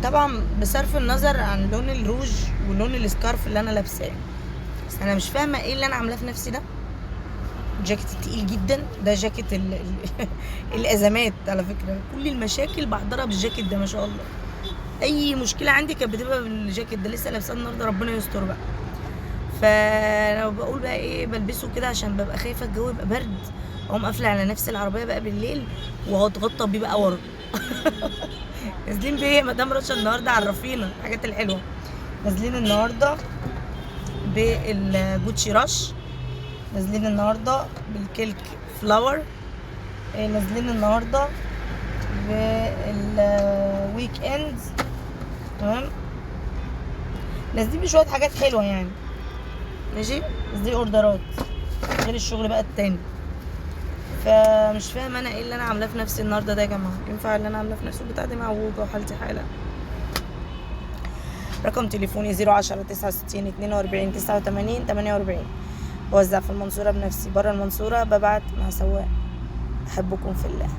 طبعا بصرف النظر عن لون الروج ولون ال scarf اللي انا لابساه، بس انا مش فاهمه ايه اللي انا عاملاه في نفسي ده. الجاكيت التقيل جدا ده، جاكيت ال الازمات على فكرة، كل المشاكل بحضرها بالجاكيت ده ما شاء الله. اي مشكلة عندي كانت بتبقى بالجاكيت ده، لسه لابساه النهارده ربنا يستر بقى. فلو بقول بقى ايه، بلبسه كده عشان ببقى خايفة الجو يبقى برد، اقوم قافله على نفسي العربية بقى بالليل وهتغطى بيه بقى ورا. نازلين بايه يا مدام رشا النهارده؟ عرفينا الحاجات الحلوة. نازلين النهارده بالجوتشي رش، نازلين النهارده بالكلك flower، نازلين النهارده بال weekend، تمام. نازلين بشوية حاجات حلوة يعني، ماشي. بس دي اوردرات غير الشغل بقى التاني. فمش فاهمه انا ايه اللي انا عاملاه في نفسي النهارده ده يا جماعة. ينفع اللي انا عاملاه في نفسي؟ البتاع دي معوجة وحالتي حاله. رقم تليفوني 010 69 42 89 48. بوزع في المنصورة بنفسي، برا المنصورة ببعت مع سواق. أحبكم في الله.